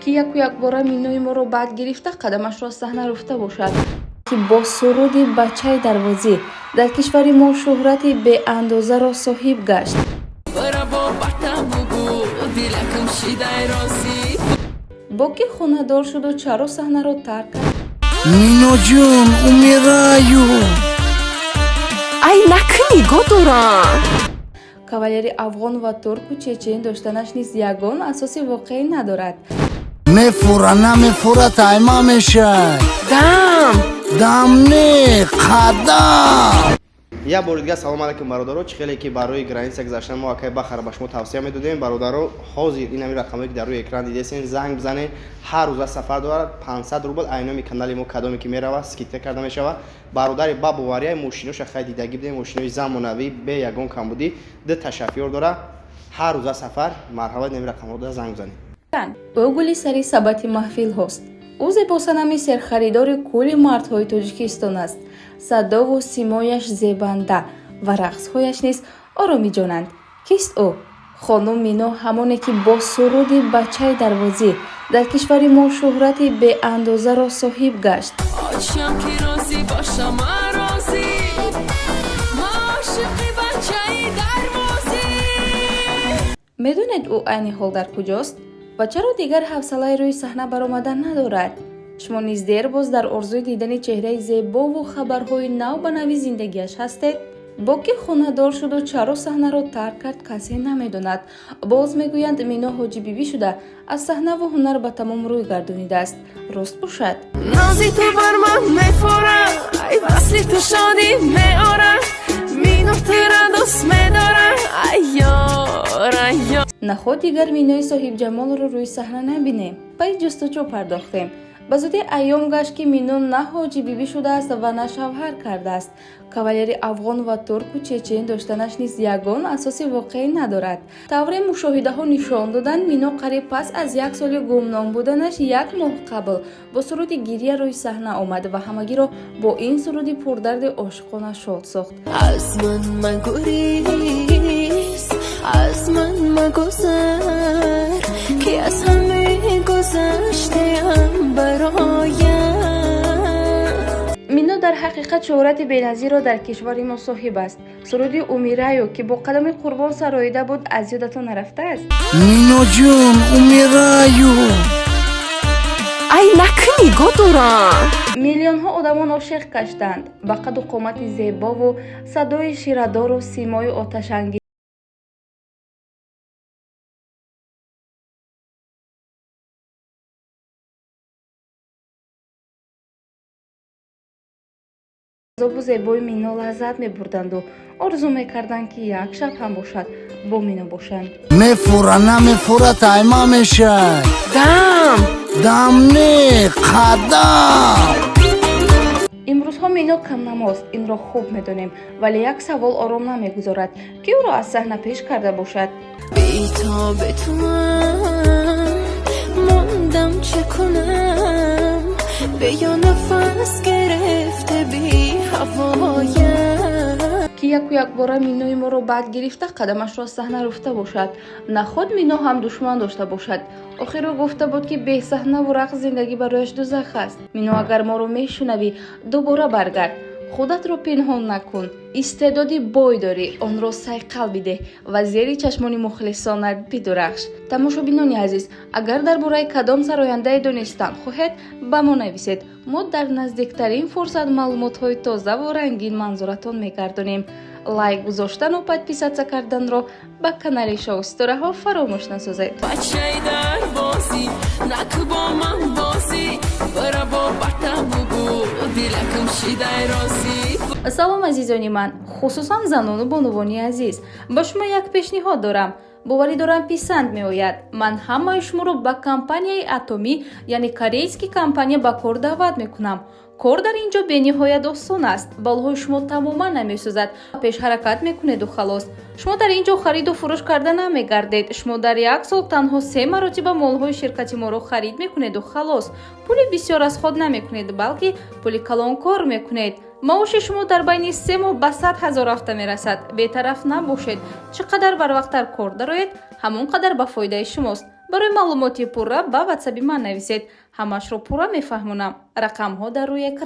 Ки яку якбора Минои моро бад гирифта, қадамашро аз саҳна руфта бошад, ки бо суруди «Бачаи дарвозӣ» дар кишвари мо шӯҳрати беандозаро соҳиб гашт. Бара бо бата бугу, дилакам шидай розӣ. Бо ки хонадор шуду чаро саҳнаро тарк кард? Миноҷон, умираю. Ай, накунӣ, нигоҳ дорам. Кавалери афғон ва турку чечен доштанаш низ ягон асоси воқеӣ надорад. Мефура, намефура, тайма мешай. Дам. Дам не, қадам. Як бори дигар салом алайкум, бародаро. Чӣ хеле ки барои граница гузаштан мо акай Бахара ба шумо тавсия медодем, бародаро, ҳозир ин ҳамин рақамое ки дар рӯи экран дидесен, занг бизанед. Ҳар рӯза сафар дорад, 500 рубл. Айноми канали мо кадоме ки меравад, скидка карда мешавад. Бародари ба боварияй, мошиноша хай дидагӣ бидем, мошинои замонавӣ, бе ягон камбудӣ, ду шофёр дора, ҳар рӯза сафар. Марҳамат, ин ҳамин рақамҳо занг бизанед. Ӯ гули сари сабати маҳфилҳост. Ӯ зебосанами серхаридори кулли мардҳои Тоҷикистон аст. Садову симояш зебанда ва рақсҳояш низ оромиҷонанд. Кист ӯ? Хонум Мино, ҳамоне ки бо суруди «Бачаи дарвозӣ» дар кишвари мо шӯҳрати беандозаро соҳиб гашт. Очам ки розӣ боша, ман розӣ, ман ошиқи бачаи дарвозӣ. Медонед, ӯ айни ҳол дар куҷост ва чаро дигар ҳавсалаи рӯи саҳна баромадан надорад? Шумо низ дербоз дар орзуи дидани чеҳраи зебову хабарҳои нав ба нави зиндагиаш ҳастед? Бо ки хонадор шуду чаро саҳнаро тарк кард, касе намедонад. Боз мегӯянд, Мино ҳоҷибибӣ шуда, аз саҳнаву ҳунар ба тамом рӯй гардонидааст. Рост бошад? Нози ту бар ман мефора, ай, васли ту шодӣ меора, Мино тура дӯст медора, ай ёр, ай ёр. Наход дигар Минои соҳибҷамолро рӯи саҳна набинем? Пайи ҷустуҷӯ пардохтем. Ба зудӣ айём гашт, ки Мино на ҳоҷибибӣ шудааст ва на шавҳар кардааст. Кавалери афғон ва турку чечен доштанаш низ ягон асоси воқеӣ надорад. Тавре мушоҳидаҳо нишон доданд, Мино қариб пас аз як соли гумном буданаш як моҳ қабл бо суруди «Гиря» рӯи саҳна омад ва ҳамагиро бо ин суруди пурдарди ошиқона шод сохт. Аз ман магурез, аз ман магузар, ки аз ҳаме гузаштаям бароям. Мино дар ҳақиқат шӯҳрати беназирро дар кишвари мо соҳиб аст. Суруди «Умираю», ки бо Қадами Қурбон сароида буд, аз ёдатон нарафтааст? Миноҷон, умираю. Ай, накунӣ, нигоҳ дорам. Миллионҳо одамон ошиқ гаштанд ба қаду қомати зебову садои ширадору симои оташангези азобу зебои Мино лаззат мебурданду орзу мекарданд, ки як шаб ҳам бошад, бо Мино бошанд. Мефура, намефура, тайма мешай. Дам. Дам не, қадам. Имрӯзҳо Мино камнамост, инро хуб медонем, вале як савол ором намегузорад: ки ӯро аз саҳна пеш карда бошад? Бетоби ту ман мондам, чӣ кунам? Биё, нафас гирифта би ҳавоям. Ки яку якбора Минои моро бад гирифта, қадамашро аз саҳна руфта бошад? Наход Мино ҳам душман дошта бошад? Охир ӯ гуфта буд, ки бесаҳнаву рақс зиндагӣ барояш дузах аст. Мино, агар моро мешунавӣ, дубора баргард, худатро пинҳон накун. Истеъдоди бой дорӣ, онро сайқал бидеҳ ва зери чашмони мухлисонат бидурахш. Тамошобинони азиз, агар дар бораи кадом сарояндае донистан хоҳед, ба мо нависед. Мо дар наздиктарин фурсат маълумотҳои тозаву рангин манзуратон мегардонем. Лайк гузоштану подписаться карданро ба канали Шоу Ситораҳо фаромӯш насозед. Бачаи дарвозӣ, наку бо ман бозӣ, бара бо бата бугу, дилакам шидай розӣ. Салом, азизони ман, хусусан занону бонувони азиз. Ба шумо як пешниҳод дорам, боварӣ дорам, писанд меояд. Ман ҳамаи шуморо ба компанияи Атомӣ, яъне корейский компания, ба кор даъват мекунам. Кор дар ин ҷо бениҳоят осон аст, балҳои шумо тамоман намесӯзад, пеш ҳаракат мекунеду халос. Шумо дар ин ҷо хариду фурӯш карда намегардед. Шумо дар як сол танҳо се маротиба молҳои ширкати моро харид мекунеду халос. Пули бисёр аз худ намекунед, балки пули калон кор мекунед. Маоши шумо дар байни 3 моҳ ба 100 000 рафта мерасад. Бетараф набошед, чӣ қадар барвақттар кор дароед, ҳамон қадар ба фоидаи шумост. Барои маълумоти пурра ба ватсаби ман нависед, ҳамаашро пурра мефаҳмонам. Рақамҳо дар рӯи экран.